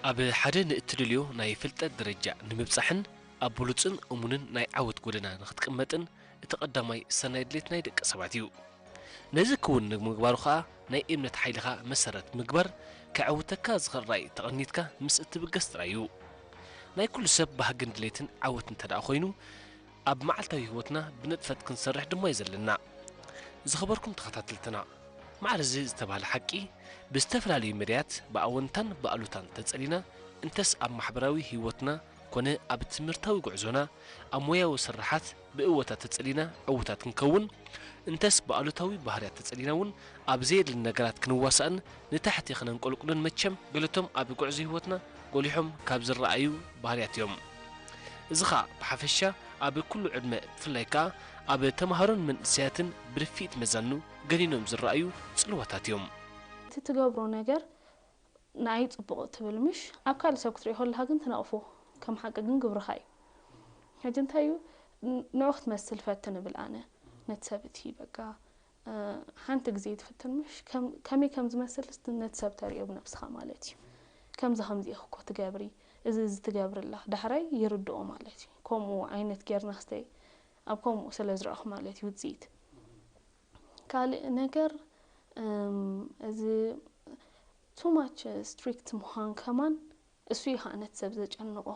ኣብ ሓደ ንእትደልዮ ናይ ፍልጠት ደረጃ ንምብጻሕን ኣብ ብሉጽን እሙንን ናይ ዓወት ጎደና ንኽትቅመጥን እቲ ቀዳማይ ሰናይ ድሌት ናይ ደቂ ሰባት እዩ። ነዚ ክውን ንምግባሩ ኸኣ ናይ እምነት ሓይልኻ መሰረት ምግባር ከዕውተካ ዝኽእል ራእይ ተቐኒትካ ምስ እትብገስ ጥራይ እዩ። ናይ ኩሉ ሰብ ባህግን ድሌትን ዓወት እንተ ደኣ ኮይኑ ኣብ መዓልታዊ ህይወትና ብንጥፈት ክንሰርሕ ድማ እዩ ዘለና። ዝኸበርኩም ተኸታተልትና፣ ማዕረ እዚ ዝተባህለ ሓቂ ብዝተፈላለዩ መድያት ብኣወንታን ብኣሉታን ተጸሊና እንተስ ኣብ ማሕበራዊ ህይወትና ኮነ ኣብ ትምህርታዊ ጉዕዞና ኣብ ሞያዊ ስርሓት ብእወታ ተጸሊና ዕዉታት ክንከውን እንተስ ብኣሉታዊ ባህርያት ተጸሊና እውን ኣብ ዘየድሊ ነገራት ክንዋሳእን ንታሕቲ ክነንቆልቁልን መቸም ገለቶም ኣብ ጉዕዞ ህይወትና ጎሊሖም ካብ ዝረኣዩ ባህርያት እዮም። እዚ ኸኣ ብሓፈሻ ኣብ ኩሉ ዕድመ ብፍላይ ከኣ ኣብ ተማሃሮን መንእሰያትን ብርፊት መዛኑ ገኒኖም ዝረኣዩ ጽልዋታት እዮም። እቲ ትገብሮ ነገር ንኣይ ጽቡቕ ትብል ምሽ ኣብ ካልእ ሰብ ክትሪኦ ከለኻ ግን ትነቕፎ ከም ሓቂ ግን ግብርኻ እዩ። ሕጂ እንታይ እዩ ንዑ ክትመስል ፈትን እብል ኣነ ነቲ ሰብ እቲ በቃ ሓንቲ ግዜ ትፍትን ምሽ ከመይ ከም ዝመስል ነቲ ሰብ ተሪኦ ብነብስኻ ማለት እዩ። ከምዚ ከምዚ ኢኺ እኮ ትገብሪ፣ እዚ እዚ ትገብሪ ኣለኺ ዳሕራይ ይርድኦ ማለት እዩ። ከምኡ ዓይነት ጌርና ክስተ ኣብ ከምኡ ስለ ዝረኣኹ ማለት እዩ ውፅኢት። ካልእ ነገር እዚ too much strict ምዃን ከማን እሱ እዩ ከዓ ነቲ ሰብ ዘጨንቖ።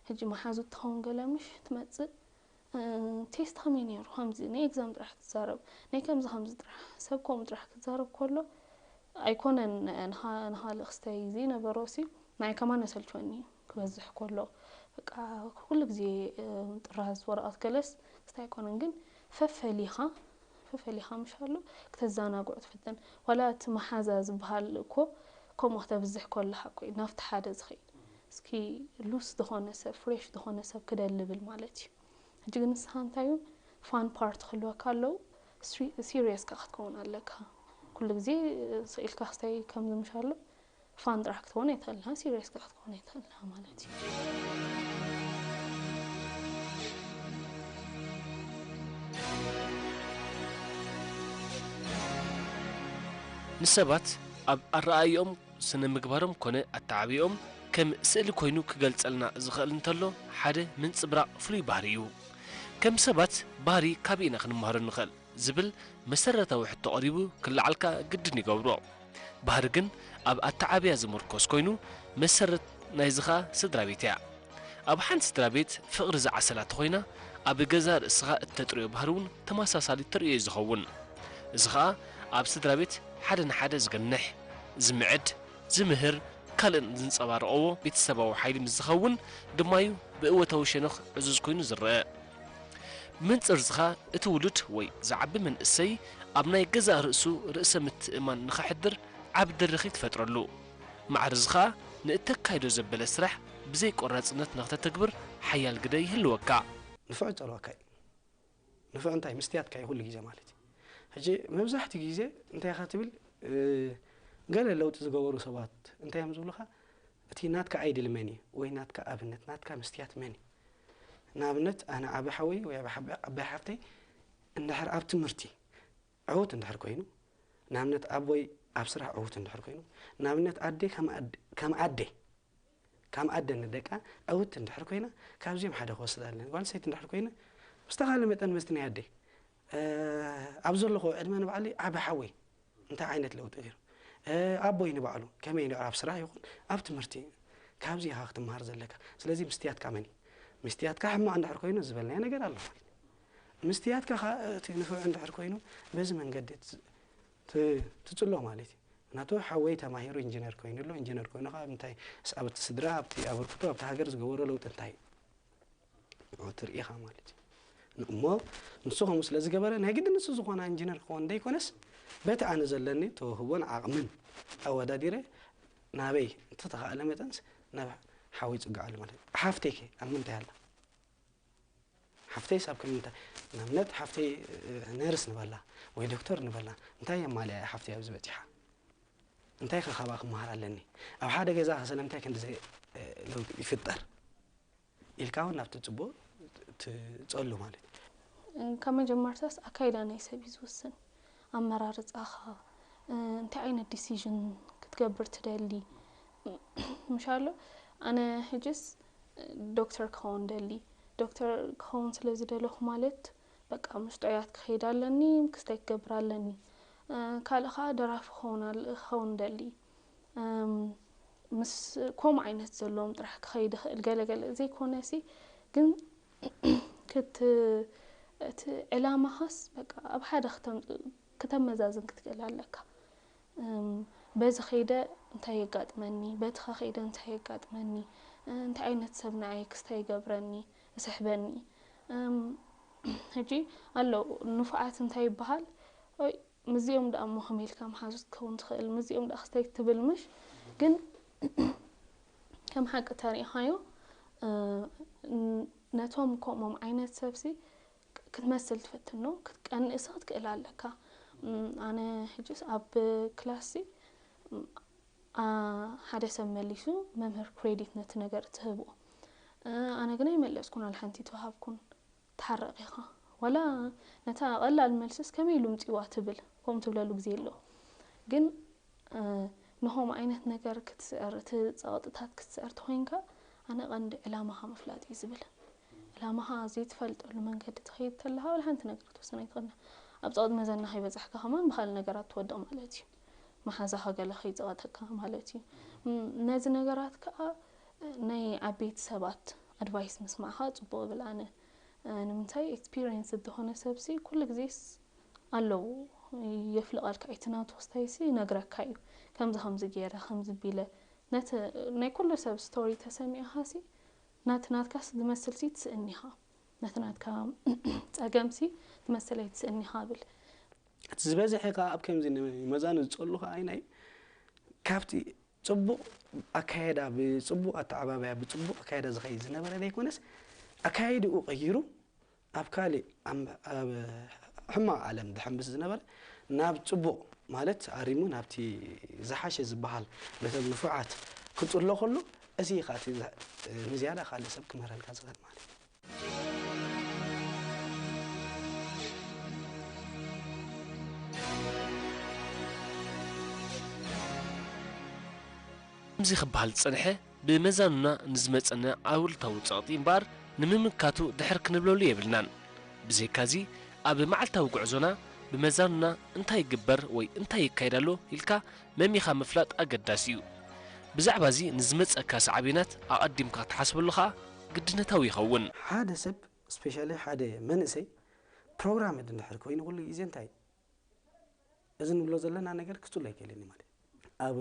ሕጂ መሓዙት ትኸውን ገለ ምሽ ትመፅእ ቴስት ከመይ ነይሩ ከምዚ ናይ ኤግዛም ጥራሕ ትዛረብ ናይ ከምዚ ከምዚ ጥራሕ ሰብ ከምኡ ጥራሕ ክዛረብ ከሎ ኣይኮነን ንኻልእ ክስተይ ዘይነበሮ ሲ ናይ ከማን የሰልችወኒ እዩ ክበዝሕ ከሎ በቃ ኩሉ ግዜ ጥራዝ ወረቐት ገለስ ክስታይ ኣይኮነን ግን ፈፈሊኻ ፈፈሊኻ ምሽ ኣሎ ክተዘናግዖ ትፍትን ዋላ እቲ መሓዛ ዝበሃል እኮ ከምኡ ክተብዝሕ ከለኻ እኮ እዩ ናብቲ ሓደ ዝኸይድ እስኪ ሉስ ዝኾነ ሰብ ፍሬሽ ዝኾነ ሰብ ክደልብል ማለት እዩ ሕጂ ግን ንስኻ እንታይ እዩ ፋን ፓርት ክህልወካ ኣለዉ ሲሪየስ ከ ክትከውን ኣለካ ኩሉ ግዜ ስኢልካ ክስታይ ከም ዝምሻሎ ፋን ጥራሕ ክትኮን ኣይትኽእልና ሲሪየስ ከ ክትኮን ኣይትኽእልና ማለት እዩ ንሰባት ኣብ ኣረኣእዮም ስነ ምግባሮም ኮነ ኣተዓብኦም ከም ስእሊ ኮይኑ ክገልጸልና ዝኽእል እንተሎ ሓደ ምንጽብራቕ ፍሉይ ባህሪ እዩ። ከም ሰባት ባህሪ ካበይ ኢና ክንመሃሮ ንኽእል ዝብል መሰረታዊ ሕቶ ቀሪቡ ክለዓልካ ግድን ይገብሮ። ባህሪ ግን ኣብ ኣተዓብያ ዝምርኮስ ኮይኑ መሰረት ናይዚ ኸኣ ስድራ ቤት እያ። ኣብ ሓንቲ ስድራ ቤት ፍቕሪ ዝዓሰላ ተኾይና ኣብ ገዛእ ርእስኻ እተጥርዮ ባህሪ እውን ተመሳሳሊ ተርእዮ እዩ ዝኸውን። እዚ ኸኣ ኣብ ስድራ ቤት ሓደ ንሓደ ዝገንሕ፣ ዝምዕድ፣ ዝምህር፣ ካልእን ዝንጸባረቐዎ ቤተሰባዊ ሓይሊ ምስ ዝኸውን ድማ'ዩ ብእወታዊ ሸነኽ ዕዙዝ ኮይኑ ዝረኣ። ምንጽር እዚ ኸኣ እቲ ውሉድ ወይ ዝዓቢ መንእሰይ ኣብ ናይ ገዛእ ርእሱ ርእሰ ምትእምማን ንኸሕድር ዓቢ ድርኺት ትፈጥረሉ። ማዕረ እዚ ኸኣ ንእተካይዶ ዘበለ ስራሕ ብዘይ ቆራጽነት ንኽተተግብር ሓያል ግደ ይህልወካ። ንፍዑ ጸልወካ እዩ። ንፍዑ እንታይ? ምስትያትካ እዩ ኩሉ ግዜ ማለት እዩ። ሕጂ መብዛሕትኡ ግዜ እንታይ ኢኻ ትብል? ገለ ለውጢ ዝገበሩ ሰባት እንታይ እዮም ዝብሉኻ? እቲ ናትካ ኣይድል መን እዩ? ወይ ናትካ ኣብነት፣ ናትካ ምስትያት መን እዩ? ንኣብነት ኣነ ዓቢ ሓወይ ወይ ዓቢ ሓፍተይ እንድሕር ኣብ ትምህርቲ ዕዉት እንድሕር ኮይኑ፣ ንኣብነት ኣቦይ ኣብ ስራሕ ዕዉት እንድሕር ኮይኑ፣ ንኣብነት ኣደይ ከም ኣደ ከም ኣደ ንደቃ ዕውቲ እንድሕር ኮይና ካብዚኦም ሓደ ክወስድ ኣለኒ። ጓል ኣንስተይቲ እንድሕር ኮይና ብዝተኻለ መጠን ምስቲ ናይ ኣደይ ኣብ ዘለኹ ዕድመ ንባዕለይ ዓቢ ሓወይ እንታይ ዓይነት ለውጢ ገይሩ ኣቦይ ንባዕሉ ከመይ ንዕር ኣብ ስራሕ ይኹን ኣብ ትምህርቲ ካብዚ ኢኻ ክትመሃር ዘለካ። ስለዚ ምስትያትካ መን እዩ? ምስትያትካ ሕማቕ እንድሕር ኮይኑ ዝበልናዮ ነገር ኣሎ ማለት እዩ። ምስትያትካ ኸኣ እቲ ንፍዑ እንድሕር ኮይኑ በዚ መንገዲ ትጽሎ ማለት እዩ። ናቱ ሓወይ ተማሂሩ ኢንጂነር ኮይኑ ኣሎ። ኢንጂነር ኮይኑ ኸዓ እንታይ ኣብቲ ስድራ ኣብቲ ኣበርክቶ ኣብቲ ሃገር ዝገበሮ ለውጢ እንታይ እዩ ንዑ ትርኢ ኢኻ ማለት እዩ። እሞ ንሱ ከምኡ ስለ ዝገበረ ናይ ግድን ንሱ ዝኾነ ኢንጂነር ክኸውን ዘይኮነስ በቲ ኣነ ዘለኒ ተውህቦን ዓቕምን ኣወዳዲረ ናበይ እንተተኻእለ መጠንስ ናብ ሓወይ ይጽግዓሉ ማለት እዩ። ሓፍተይከ ኣብ ምንታይ ኣላ? ሓፍተይስ ኣብ ክንዲ እንታይ ንኣብነት ሓፍተይ ነርስ ንበላ ወይ ዶክተር ንበላ እንታይ የማልያ እያ ሓፍተይ ኣብዚ በጺሓ? እንታይ ከ ካብኣ ክመሃር ኣለኒ? ኣብ ሓደ ገዛ ከ ስለምንታይ ክንድዚ ለውጢ ይፍጠር? ኢልካ እውን ናብቲ ጽቡቕ ትጸሉ ማለት እዩ። ካብ መጀመርታስ ኣካይዳ ናይ ሰብ እዩ ዝውስን። ኣመራርጻኻ እንታይ ዓይነት ዲሲዥን ክትገብር ትደሊ ምሻሎ ኣነ ሕጅስ ዶክተር ክኸውን ደሊ። ዶክተር ክኸውን ስለ ዝደለኹ ማለት በቃ ምስ ጥዑያት ክኸይድ ኣለኒ፣ ክስታይ ክገብር ኣለኒ። ካልእ ከዓ ደራፊ ክኸውን ደሊ። ምስ ከምኡ ዓይነት ዘለዎም ጥራሕ ክኸይድ ይኽእል፣ ገለገለ ዘይኮነሲ ግን ክት እቲ ዕላማኻስ በቃ ኣብ ሓደ ክተመዛዝን ክትክእል ኣለካ። በዚ ከይደ እንታይ የጋጥመኒ፣ በትኻ ከይደ እንታይ የጋጥመኒ፣ እንታይ ዓይነት ሰብ ንዓይ ክስታይ ይገብረኒ፣ ይስሕበኒ። ሕጂ ኣለዉ ንፉዓት እንታይ ይበሃል፣ ኦይ ምዚኦም ደኣ እሞ ከመይ ኢልካ መሓዙት ክትከውን ትኽእል፣ ምዚኦም ደኣ ክስታይ ትብል ምሽ ግን ከም ሓቂ ተሪኢኻዮ ነቶም ከምኦም ዓይነት ሰብሲ ክትመስል ትፈትን ነው ክትቀንእሲ ክትክእል ኣለካ። ኣነ ሕጅስ ኣብ ክላሲ ሓደ ሰብ መሊሱ መምህር ክሬዲት ነቲ ነገር ትህብኦ። ኣነ ግን ኣይመለስኩን፣ ኣልሓንቲ ተዋሃብኩን። ትሓረቕ ኢኻ። ዋላ ነታ ቀላል መልስስ ከመይ ኢሉ ምጽዋ ትብል፣ ከምኡ ትብለሉ ግዜ ኣሎ። ግን ንኸም ዓይነት ነገር ክትስዕር፣ እቲ ጸቕጥታት ክትስዕር ተኾይንካ ኣነ ቀንዲ ዕላማኻ ምፍላጥ እዩ ዝብል። ዕላማኻ ዘይትፈልጠሉ መንገዲ ትኸይድ ተለኻ ወላ ሓንቲ ነገር ክትወስን ኣይትኽእልን። ኣብ ጸቕጢ መዘና ከይበጻሕካ ከማን ብኻልእ ነገራት ትወድቕ ማለት እዩ። መሓዛኻ ገለ ከይጸቐጠካ ማለት እዩ። ነዚ ነገራት ከኣ ናይ ዓበይቲ ሰባት ኣድቫይስ ምስማዕኻ ጽቡቕ እብል ኣነ። ንምንታይ ኤክስፒሪየንስ ዝኾነ ሰብሲ ኩሉ ግዜስ ኣለዉ የፍልቐልካ እዩ። እቲ ናቱ ክስታይሲ ይነግረካ እዩ። ከምዚ ከምዚ ገይረ ከምዚ ቢለ ነቲ ናይ ኩሉ ሰብ ስቶሪ ተሰሚዕኻሲ ናቲ ናትካስ ዝመስልሲ ትስእን ኢኻ። ነቲ ናትካ ጸገምሲ ትመስል ኣይትስእን ኢኻ ብል። እቲ ዝበዝሐ ከዓ ኣብ ከምዚ ንመዛኑ ዝጸሉ ከዓ ኣይናይ ካብቲ ጽቡቕ ኣካየዳ ብጽቡቕ ኣተዓባብያ ብጽቡቕ ኣካየዳ ዝኸይድ ዝነበረ ዘይኮነስ ኣካይድኡ ቀይሩ ኣብ ካልእ ኣብ ሕማቕ ዓለም ዝሕምብስ ዝነበረ ናብ ጽቡቕ ማለት ኣሪሙ ናብቲ ዝሓሸ ዝበሃል ነቶም ንፉዓት ክጽሎ ከሎ እዚ እዩ ከዓ እቲ ንዝያዳ ካልእ ሰብ ክምህረልካ ዝኽእል ማለት እዩ። ከምዚ ክበሃል ዝጸንሐ ብመዛኑና ንዝመጸና ኣወንታዊ ጸቕጢ እምበኣር ንምምካቱ ድሕር ክንብለሉ የብልናን። ብዘይካዚ ኣብ መዓልታዊ ጉዕዞና ብመዛኑና እንታይ ይግበር ወይ እንታይ ይካየድ ኣሎ ኢልካ መሚኻ ምፍላጥ ኣገዳሲ እዩ። ብዛዕባ እዚ ንዝመጸካ ሳዕቤናት ኣቐዲምካ ክትሓስበሉ ኸኣ ግድነታዊ ይኸውን። ሓደ ሰብ ስፔሻሊ ሓደ መንእሰይ ፕሮግራምድ እንድሕር ኮይኑ ኩሉ ግዜ እንታይ እዚ ንብሎ ዘለና ነገር ክጽሎ ኣይክእልን እዩ ማለት እዩ። ኣብ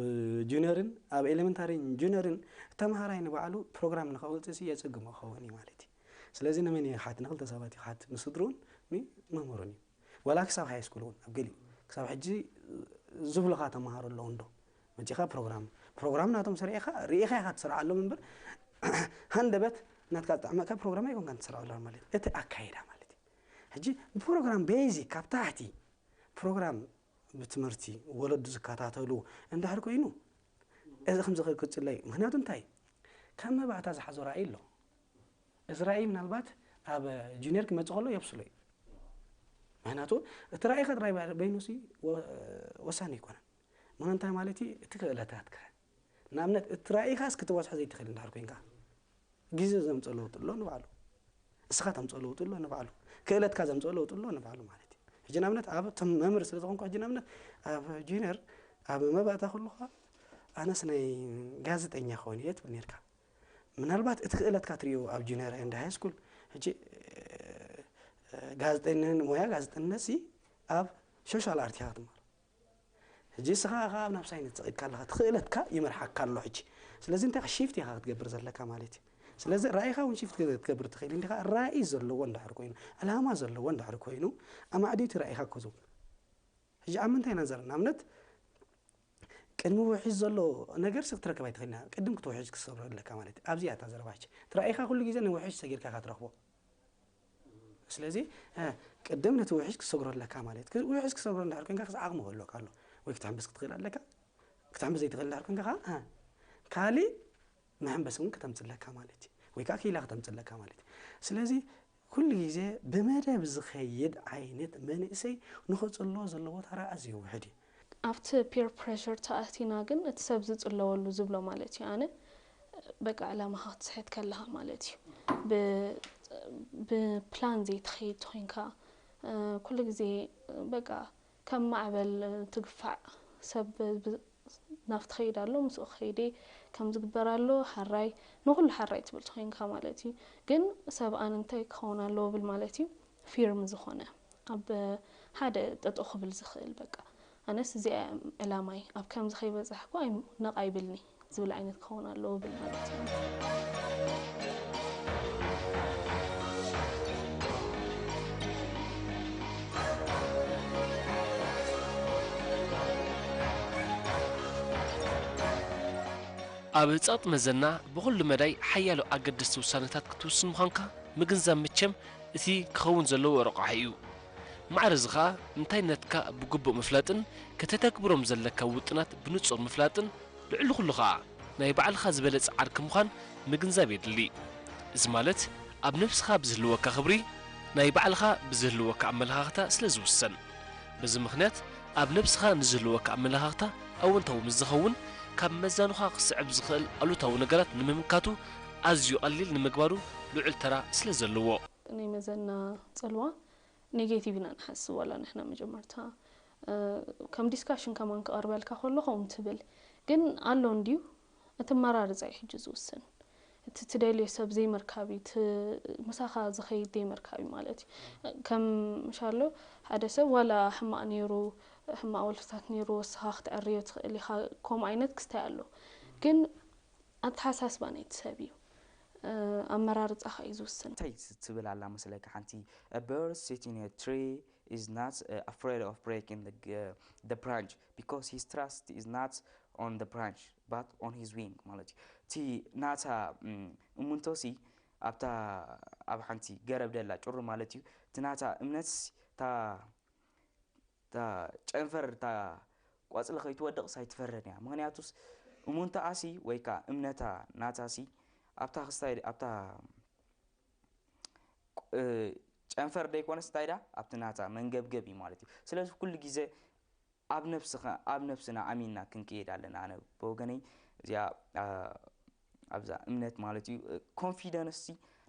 ጁኒየርን ኣብ ኤሌመንታሪን ጁኒየርን ተምሃራይ ንባዕሉ ፕሮግራም ንኸውፅእ ሲ የፀግሞ ክኸውን እዩ ማለት እዩ። ስለዚ ንመን እዩ ክሓት? ንክልተ ሰባት እዩ ክሓት፣ ንስድርኡን ንመምህሩን እዩ። ዋላ ክሳብ ሃይ ስኩል እውን ኣብ ገሊኡ ክሳብ ሕጂ ዝብሉኻ ተምሃሮ ኣለዉ እንዶ መፂኻ ፕሮግራም ፕሮግራም ናቶም ስርዒኻ ርኢኻ ኢኻ ትስርዓሎም እምበር ሃንደበት ናትካ ዝጠዕመካ ፕሮግራም ኣይኮንካን ትስርዓሎም ማለት እዩ። እቲ ኣካይዳ ማለት እዩ። ሕጂ ብፕሮግራም ቤዚክ ካብ ታሕቲ ፕሮግራም ብትምህርቲ ወለዱ ዝከታተሉ እንድሕር ኮይኑ እዚ ከምዚ ክቅፅል እዩ። ምክንያቱ እንታይ ካብ መባእታ ዝሓዞ ራእይ ኣሎ። እዚ ራእይ ምናልባት ኣብ ጁኒየር ክመፅእ ከሎ የብስሎ እዩ። ምክንያቱ እቲ ራእይካ ጥራይ በይኑ ሲ ወሳኒ ኣይኮነን። ምክንያቱ እንታይ ማለት እዩ? እቲ ክእለታትካ ንኣብነት እቲ ራእይካ እስክትበፅሖ ዘይትኽእል እንድሕር ኮይንካ ግዜ ዘምፅኦ ለውጢ ኣሎ ንባዕሉ። እስኻ ተምፅኦ ለውጢ ኣሎ ንባዕሉ። ክእለትካ ዘምፅኦ ለውጢ ኣሎ ንባዕሉ ማለት እዩ። ሕጂ ንኣብነት ኣብ እቶም መምህር ስለ ዝኾንኩ ሕጂ ንኣብነት ኣብ ጁኒየር ኣብ መባእታ ከለኹ ኣነስ ናይ ጋዜጠኛ ክኸውን እየ ትብል ነርካ። ምናልባት እቲ ክእለትካ ትርእዮ ኣብ ጁኒየር ኤንድ ሃይ ስኩል። ሕጂ ጋዜጠኝነት ሞያ ጋዜጠኝነት ሲ ኣብ ሶሻል ኣርት ኢኻ ትምሃር። ሕጂ እስኻ ኸዓ ናብ ሳይንስ ጸቒጥካ ኣለኻ፣ እቲ ክእለትካ ይመርሓካ ኣሎ ሕጂ። ስለዚ እንታይ ሺፍት ኢኻ ክትገብር ዘለካ ማለት እዩ። ስለዚ ራኢኻ እውን ሺፍት ክትገብር ትኽእል እንዲኻ። ራኢ ዘለዎ እንድሕር ኮይኑ፣ ዕላማ ዘለዎ እንድሕር ኮይኑ፣ ኣማዕዲቲ ራኢኻ ክኮ ዝብል። ሕጂ ኣብ ምንታይ ኢና ዘለና? ንኣብነት ቅድሚ ውሕጅ ዘሎ ነገር ሲ ክትረክብ ኣይትኽእልን ኢኻ። ቅድም ክትውሕጅ ክትሰግሮ ኣለካ ማለት እዩ። ኣብዚኣ እታ ዘረባ ሕጂ። እቲ ራኢኻ ኩሉ ግዜ ንውሕጅ ሰጊርካ ኢኻ ትረኽቦ። ስለዚ ቅድም ነቲ ውሕጅ ክትሰግሮ ኣለካ ማለት እዩ። ውሕጅ ክትሰግሮ እንድሕር ኮይንካ ክስ ዓቕሚ ክህልወካ ኣሎ ወይ ክትሕምብስ ክትኽእል ኣለካ። ክትሕምብስ ዘይትኽእል እንድሕር ኮይንካ ከዓ ካሊእ መሐንበሲ እውን ከተምፅለካ ማለት እዩ። ወይ ከዓ ክኢላ ከተምፅለካ ማለት እዩ። ስለዚ ኩሉ ግዜ ብመደብ ዝኸይድ ዓይነት መንእሰይ ንኸፅሎ ዘለዎ ተራ ኣዝዩ ውሕድ እዩ። ኣብቲ ፒር ፕሬሸር ተኣቲና ግን እቲ ሰብ ዝፅለወሉ ዝብሎ ማለት እዩ ኣነ በቃ ዕላማኻ ክትስሕት ከለኻ ማለት እዩ። ብፕላን ዘይትኸይድ ተኮይንካ፣ ኩሉ ግዜ በቃ ከም ማዕበል ትግፋዕ፣ ሰብ ናብ ትኸይድ ኣሎ ምስኡ ክኸይድ ከም ዝግበር ኣሎ፣ ሓራይ ንኹሉ ሓራይ ትብል ተኮይንካ ማለት እዩ። ግን ሰብ ኣነ እንታይ ክኸውን ኣለዎ ብል ማለት እዩ። ፊርም ዝኾነ ኣብ ሓደ ጠጠው ክብል ዝኽእል በቃ ኣነስ እዚኣ ዕላማይ ኣብ ከምዚ ከይበፃሕኩ ነቕ ኣይብልኒ ዝብል ዓይነት ክኸውን ኣለዎ ብል ማለት እዩ። ኣብ ጸቕጢ መዘና ብኹሉ መዳይ ሓያሎ ኣገደስቲ ውሳነታት ክትውስን ምዃንካ ምግንዛብ ምቸም እቲ ክኸውን ዘለዎ ረቋሒ እዩ። ማዕረ እዚ ኸኣ እንታይነትካ ብግቡእ ምፍላጥን ከተተግብሮም ዘለካ ውጥናት ብንጹር ምፍላጥን ልዕሊ ኩሉ ኸኣ ናይ ባዕልኻ ዝበለጸ ዓርኪ ምዃን ምግንዛብ የድሊ። እዚ ማለት ኣብ ነብስኻ ብዝህልወካ ክብሪ ናይ ባዕልኻ ብዝህልወካ ኣመለኻኽታ ስለ ዝውሰን። በዚ ምኽንያት ኣብ ነብስኻ ንዝህልወካ ኣመለኻኽታ ኣወንታዊ ምስ ዝኸውን ካብ መዛኑኻ ክስዕብ ዝኽእል ኣሉታዊ ነገራት ንምምካቱ ኣዝዩ ቀሊል ንምግባሩ ልዑል ተራ ስለ ዘለዎ። ናይ መዘና ጽልዋ ኔጌቲቭ ኢና ንሓስብ ዋላ ንሕና መጀመርታ ከም ዲስካሽን ከማን ክቐርበልካ ከሎ ከምኡ ትብል ግን ኣሎ እንድዩ እቲ ኣመራርጻ እዩ ሕጂ ዝውስን እቲ ትደልዮ ሰብ ዘይምርካብ እዩ ምሳኻ ዝኸይድ ዘይምርካብ እዩ ማለት እዩ ከም ምሻሎ ሓደ ሰብ ዋላ ሕማቕ ነይሩ ሕማቕ ወልፍታት ነይሩ ወስኻ ክትዕርዮ ትኽእል ኢኻ ከምኡ ዓይነት ክስታይ ኣሎ ግን ኣተሓሳስባ ናይቲ ሰብ እዩ ኣመራርጻኻ እዩ ዝውስን እንታይ ትብል ኣላ መስለካ ሓንቲ a bird sitting a tree is not uh, afraid of breaking the, uh, the branch because his trust is not on the branch but on his wing ማለት እዩ እቲ ናታ እሙንቶሲ ኣብታ ኣብ ሓንቲ ገረብ ደላ ጭሩ ማለት እዩ እቲ ናታ እምነትስ እታ ጨንፈር እታ ቆጽሊ ከይትወድቕስ ኣይትፈርን እያ ምኽንያቱስ እሙንታኣሲ ወይ ከዓ እምነታ ናታሲ ኣብታ ክስታይ ኣብታ ጨንፈር ደይኮነስ እንታይ ዳ ኣብቲ ናታ መንገብገብ እዩ ማለት እዩ ስለዚ ኩሉ ግዜ ኣብ ነብስኻ ኣብ ነብስና ኣሚንና ክንከይድ ኣለና ኣነ ብወገነይ እዚኣ ኣብዛ እምነት ማለት እዩ confidence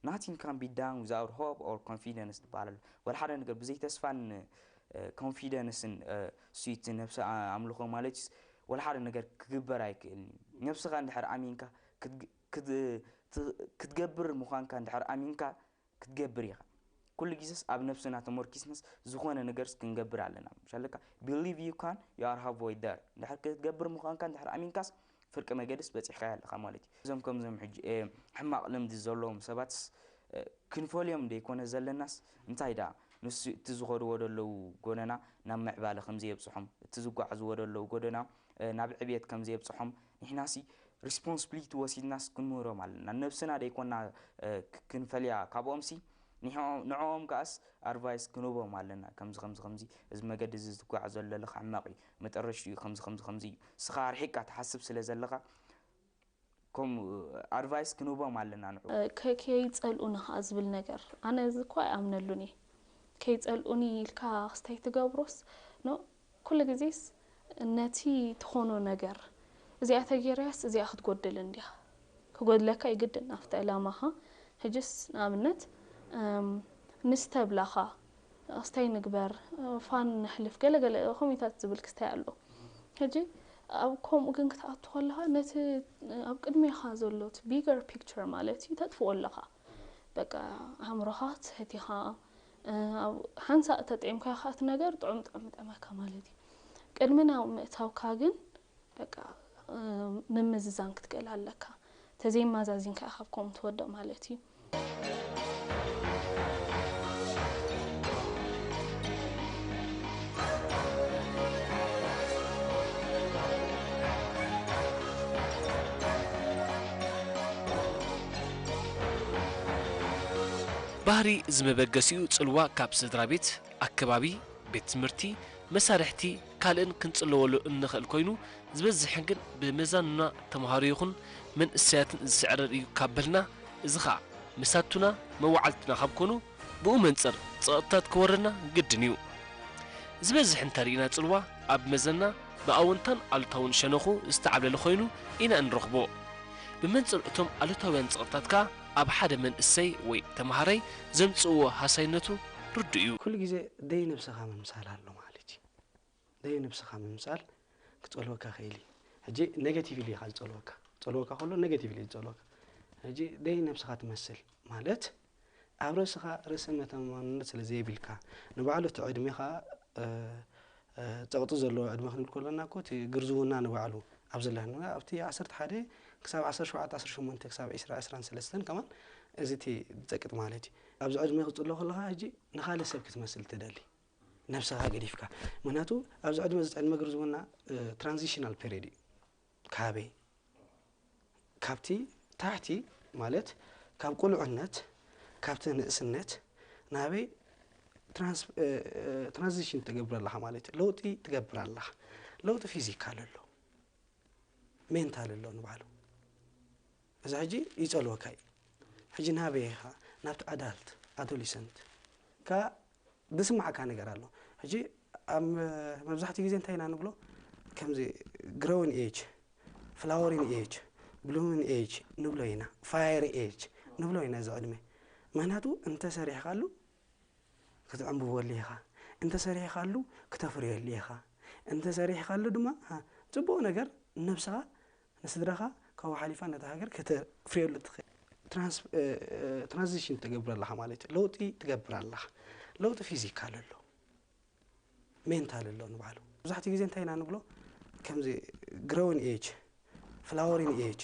nothing can be done without hope or confidence ትበሃል ኣሎ ወላ ሓደ ነገር ብዘይ ተስፋን confidence ን ስዊት ነብሲ ኣምልኾ ማለት እዩ ወላ ሓደ ነገር ክግበር ኣይክእልን እዩ ነብስኻ እንድሕር ኣሚንካ ክትገብር ምዃንካ እንድሕር ኣሚንካ ክትገብር ኢኻ ኩሉ ግዜስ ኣብ ነብስና ተመርኪስናስ ዝኾነ ነገርስ ክንገብር ኣለና ምሻለካ believe you can you are halfway there እንድሕር ክትገብር ምዃንካ እንድሕር ኣሚንካስ ፍርቂ መገድስ በፂሕካዮ ኣለኻ ማለት እዩ እዞም ከምዞም ሕጂ ሕማቕ ልምዲ ዘለዎም ሰባትስ ክንፈልዮም ደይኮነ ዘለናስ እንታይ ደኣ ንሱ እቲ ዝኸድዎ ዘለዉ ጎደና ናብ ምዕባለ ከምዘየብፅሖም እቲ ዝጓዓዝዎ ዘለዉ ጎደና ናብ ዕብየት ከምዘየብፅሖም ንሕናሲ responsibility ወሲድናስ ክንምህሮም ኣለና ነብስና ደይኮና ክንፈልያ ካብኦምሲ ንዕኦም ከኣስ advice ክንህቦም ኣለና ከምዚ ከምዚ ከምዚ እዚ መገዲ እዚ ዝጓዓዘሉ ዘለኻ ሕማቕ እዩ መጠረሽትኡ ከምዚ ከምዚ ከምዚ እዩ ንስኻ ኣርሒቕካ ትሓስብ ስለ ዘለኻ ከምኡ advice ክንህቦም ኣለና ንዑ ከይፀልኡኒ ከዓ ዝብል ነገር ኣነ እዚ እኳ ኣይኣምነሉን እየ ከይፀልኡኒ ኢልካ ክስታይ ትገብሮስ ኖ ኩሉ ግዜስ ነቲ ትኾኖ ነገር እዚኣ ተገይራያስ እዚኣ ክትጎድል እንድያ ክጎድለካ ይግድን ኣብቲ ዕላማኻ ሕጅስ ንኣብነት ንስተብላኻ ክስታይ ንግበር ፋን ነሕልፍ ገለገለ ከምኡታት ዝብል ክስታይ ኣሎ ሕጂ ኣብ ከምኡ ግን ክትኣቱ ከለኻ ነቲ ኣብ ቅድሜኻ ዘሎ እቲ bigger picture ማለት እዩ ተጥፍኦ ኣለኻ በቃ ኣእምሮኻ ትስሕት ኢኻ ሓንሳእ ተጠዒምካ ኢኻ እቲ ነገር ጥዑም ጥዑም ይጠዕመካ ማለት እዩ ቅድሚ ናብ ምእታውካ ግን በቃ ምምዝዛን ክትክእል ኣለካ ተዘይማዛዚንካ ኢኻ ካብ ከምኡ ትወድቕ ማለት እዩ ባህሪ እዚ መበገሲኡ ጽልዋ ካብ ስድራ ቤት፣ ኣከባቢ፣ ቤት ትምህርቲ፣ መሳርሕቲ፣ ካልእን ክንጽለወሉ እንኽእል ኮይኑ ዝበዝሕን ግን ብመዛኑና ተምሃሮ ይኹን መንእሰያትን ዝስዕረር እዩ ካብ በልና እዚ ኸኣ መሳቱና መዋዕልትና ካብ ኮኑ ብኡ መንጽር ጸቕጥታት ክወርና ግድን እዩ። ዝበዝሕ እንተሪእና ጽልዋ ኣብ መዘና ብኣወንታን ኣሉታውን ሸነኹ ዝተዓብለለ ኮይኑ ኢና እንረኽቦ። ብመንጽር እቶም ኣሉታውያን ጸቕጥታት ከኣ ኣብ ሓደ መንእሰይ ወይ ተመሃራይ ዘምጽእዎ ሃሳይነቱ ርዱእ እዩ። ኩሉ ግዜ ደይ ነብስኻ ምምሳል ኣሎ ማለት እዩ። ደይ ነብስኻ ምምሳል ክጸልወካ ክእል እዩ። ሕጂ ኔጋቲቭሊ ኢኻ ዝጸልወካ። ክጸልወካ ከሎ ኔጋቲቭሊ እዩ ዝጸልወካ። ሕጂ ደይ ነብስኻ ትመስል ማለት ኣብ ርእስኻ ርእሰ መተማመንነት ስለ ዘየብልካ ንባዕሉ እቲ ዕድሜኻ ጸቕጢ ዘለዎ ዕድመ ክንብል ከለና እኮ እቲ ግርዝውና ንባዕሉ ኣብ ዘለና ኣብቲ ዓሰርተ ሓደ ክሳብ ዓሰርተ ሸውዓተ ዓሰርተ ሸሞንተ ክሳብ ዒስራ ዒስራን ሰለስተን ከማን እዚ እቲ ዝጸቅጥ ማለት እዩ። ኣብዚ ዕድመ ክጽሎ ከለኻ ሕጂ ንኻልእ ሰብ ክትመስል ትደሊ ነብስኻ ገዲፍካ። ምክንያቱ ኣብዚ ዕድመ እዚ ዕድመ ግርዝውና ትራንዚሽናል ፔሪድ እዩ። ካበይ ካብቲ ታሕቲ ማለት ካብ ቁልዕነት ካብቲ ንእስነት ናበይ ትራንዚሽን ትገብር ኣለኻ ማለት እዩ። ለውጢ ትገብር ኣለኻ። ለውጢ ፊዚካል ኣሎ፣ ሜንታል ኣሎ ንባዕሉ። እዚ ሕጂ ይጸልወካ እዩ። ሕጂ ናበይ ኢኻ? ናብቲ ኣዳልት ኣዶሊሰንት ካ ዝስማዓካ ነገር ኣሎ። ሕጂ ኣብ መብዛሕትኡ ግዜ እንታይ ኢና ንብሎ? ከምዚ ግሮዊን ኤጅ፣ ፍላወሪን ኤጅ፣ ብሉሚን ኤጅ ንብሎ ኢና፣ ፋየሪ ኤጅ ንብሎ ኢና እዚ ዕድመ። ምክንያቱ እንተሰሪሕካሉ ክትዕንብበሉ ኢኻ፣ እንተሰሪሕካሉ ክተፍርየሉ ኢኻ፣ እንተሰሪሕካሉ ድማ ጽቡቕ ነገር ንነብስኻ ንስድራኻ ካብኡ ሓሊፋ ነታ ሃገር ከተፍርየሉ ትኽእል። ትራንዚሽን ትገብር ኣለኻ ማለት እዩ። ለውጢ ትገብር ኣለኻ። ለውጢ ፊዚካል ኣሎ፣ ሜንታል ኣሎ ንባዕሉ። መብዛሕትኡ ግዜ እንታይ ኢና ንብሎ? ከምዚ ግሮዊን ኤጅ፣ ፍላወሪን ኤጅ፣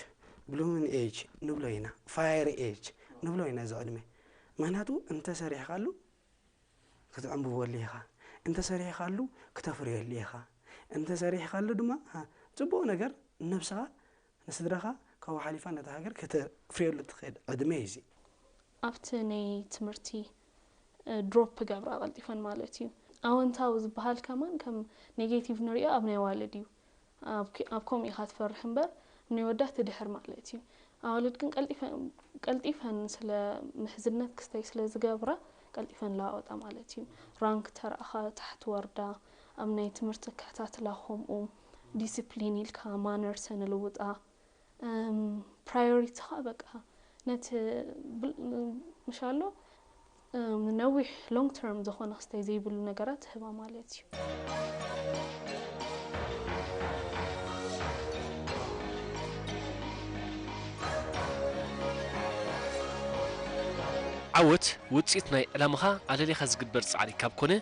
ብሉሚን ኤጅ ንብሎ ኢና፣ ፋየሪ ኤጅ ንብሎ ኢና እዚ ዕድመ። ምክንያቱ እንተሰሪሕካሉ ክትዕንብበሉ ኢኻ፣ እንተሰሪሕካሉ ክተፍርየሉ ኢኻ፣ እንተሰሪሕካሉ ድማ ጽቡቕ ነገር ንነብስኻ ንስድራኻ ካብኡ ሓሊፋ ነታ ሃገር ከተፍርየሉ ትኽእል ዕድመ እዩ እዚ። ኣብቲ ናይ ትምህርቲ ድሮፕ ክገብራ ቀልጢፈን ማለት እዩ። ኣወንታዊ ዝበሃል ከማን ከም ኔጌቲቭ ንሪኦ ኣብ ናይ ኣዋልድ እዩ። ኣብ ከምኡ ኢኻ ትፈርሕ እምበር ናይ ወዳት ትድሕር ማለት እዩ። ኣዋልድ ግን ቀልጢፈን ስለ ምሕዝነት ክስተይ ስለ ዝገብራ ቀልጢፈን ለዋወጣ ማለት እዩ። ራንክ ተረኣኻ ታሕቲ ወርዳ፣ ኣብ ናይ ትምህርቲ ክከታትላ ከምኡ፣ ዲስፕሊን ኢልካ ማነርሰን ልውጣ። ፕራዮሪቲ ኸዓ በቃ ነቲ ምሻሎ ንነዊሕ ሎንግ ተርም ዝኾነ ክስታይ ዘይብሉ ነገራት ትህባ ማለት እዩ። ዓወት ውፅኢት ናይ ዕላምኻ ኣለሊኻ ዝግበር ፃዕሪ ካብ ኮነ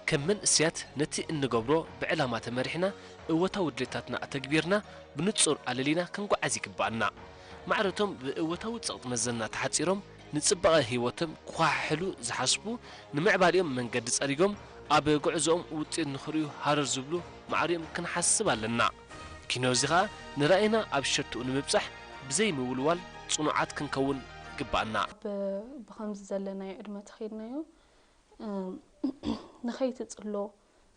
ከም መንእሰያት ነቲ እንገብሮ ብዕላማ ተመሪሕና እወታዊ ድሌታትና ኣተግቢርና ብንጹር ኣለሊና ክንጓዓዝ ይግብኣና። ማዕረቶም ብእወታዊ ጸቕጢ መዘና ተሓጺሮም ንጽባቐ ህይወቶም ክኳሓሕሉ ዝሓስቡ ንምዕባሌኦም መንገዲ ጸሪጎም ኣብ ጉዕዞኦም ውጽኢት ንኽርእዩ ሃረር ዝብሉ ማዕሪኦም ክንሓስብ ኣለና። ኪኖ እዚ ኸኣ ንራእይና ኣብ ሸትኡ ንምብጻሕ ብዘይ ምውልዋል ጽኑዓት ክንከውን ይግብኣና። ብኸምዚ ዘለናዮ ዕድመ ተኸይድናዮ ንኸይትጽሎ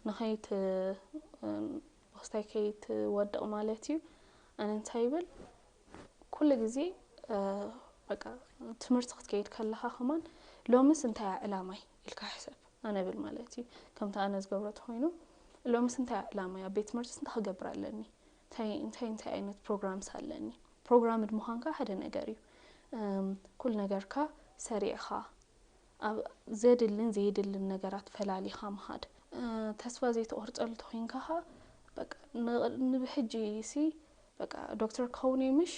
ንኸይት ብኽስታይ ከይትወድቕ ማለት እዩ። ኣነ እንታይ ይብል ኩሉ ግዜ በቃ ትምህርቲ ክትከይድ ከለኻ ከማን ሎምስ እንታይ እያ ዕላማይ ኢልካ ሕሰብ ኣነ ብል ማለት እዩ። ከምቲ ኣነ ዝገብሮ ተኾይኑ ሎምስ እንታይ እያ ዕላማይ ኣብ ቤት ትምህርትስ እንታይ ክገብር ኣለኒ እንታይ እንታይ እንታይ ዓይነት ፕሮግራምስ ኣለኒ ፕሮግራምድ ምዃንካ ሓደ ነገር እዩ። ኩሉ ነገርካ ሰሪዕኻ ኣብ ዘድልን ዘየድልን ነገራት ፈላሊኻ ምኻድ። ተስፋ ዘይትቖርፀሉ ተኾይንካ ኸዓ በቃ ንብሕጂ ሲ በቃ ዶክተር ክኸውን እየ ምሽ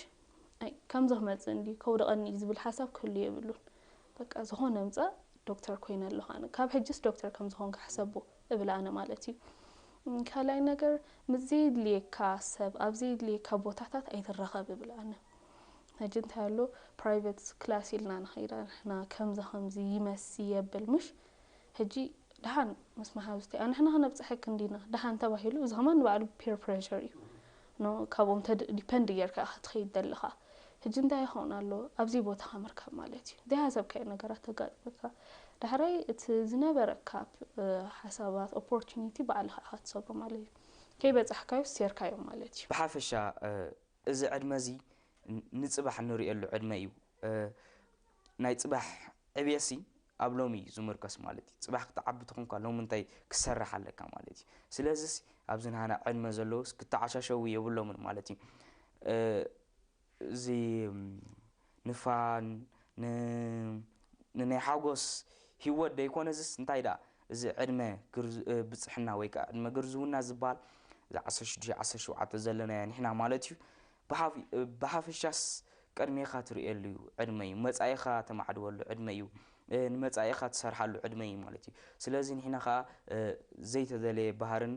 ከምዚ ክመፅእ እንዲ ከውድቐኒ እዩ ዝብል ሓሳብ ክህሉ የብሉን። በቃ ዝኾነ ምፃእ ዶክተር ኮይነ ኣለኹ ኣነ ካብ ሕጅስ ዶክተር ከም ዝኾንካ ሕሰቦ እብል ኣነ ማለት እዩ። ካልኣይ ነገር ምስ ዘየድልየካ ሰብ ኣብ ዘየድልየካ ቦታታት ኣይትራኸብ እብል ኣነ። ሕጂ እንታይ ኣሎ ፕራይቨት ክላስ ኢልና ንኸይዳ ንሕና ከምዚ ከምዚ ይመሲ የብል ምሽ ሕጂ ደሓን ምስ መሓዙቲ ኣንሕና ክነብፅሐክ እንዲና ደሓን ተባሂሉ እዚ ከማን ንባዕሉ ፒር ፕሬሸር እዩ። ኖ ካብኦም ተድ- ዲፐንድ ጌርካ ኢኻ ትኸይድ ዘለኻ። ሕጂ እንታይ ይኸውን ኣሎ ኣብዚ ቦታኻ ምርካብ ማለት እዩ። ዘይሓሰብካዮ ነገራት ተጋጥመካ ዳሕራይ እቲ ዝነበረካ ሓሳባት ኦፖርቹኒቲ ባዕልኻ ኢኻ ትሰብሮ ማለት እዩ። ከይበፃሕካዮ ሴርካዮ ማለት እዩ። ብሓፈሻ እዚ ዕድመ እዚ ንፅባሕ እንሪኤሉ ዕድመ እዩ። ናይ ፅባሕ ዕብየሲ ኣብ ሎሚ እዩ ዝምርከስ ማለት እዩ። ፅባሕ ክትዓቢ ተኾንካ ሎሚ እንታይ ክሰርሕ ኣለካ ማለት እዩ። ስለዚስ ኣብዚ ናህና ዕድመ ዘለውስ ክተዓሻሸዉ የብሎምን ማለት እዩ። እዚ ንፋን ንናይ ሓጎስ ህይወት ደይኮነ ዝስ እንታይ ዳ እዚ ዕድመ ብፅሕና ወይ ከዓ ዕድመ ግርዝውና ዝበሃል እዚ ዓሰርተ ሽዱሽተ ዓሰርተ ሸውዓተ ዘለናዮ ንሕና ማለት እዩ። ብሓፈሻስ ቅድሜኻ ትርእየሉ እዩ ዕድመ እዩ። መፃኢኻ ተማዕድወሉ ዕድመ እዩ። ንመፃኢኻ ትሰርሓሉ ዕድመ እዩ ማለት እዩ። ስለዚ ንሕና ከዓ ዘይተደለየ ባህርን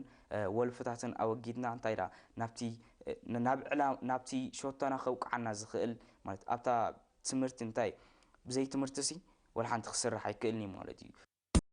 ወልፍታትን ኣወጊድና እንታይ ዳ ናብቲ ናብ ዕላ ናብቲ ሸቶና ከውቅዓና ዝኽእል ማለት ኣብታ ትምህርቲ እንታይ ብዘይ ትምህርቲ ሲ ወላ ሓንቲ ክስራሕ ኣይክእልን እዩ ማለት እዩ።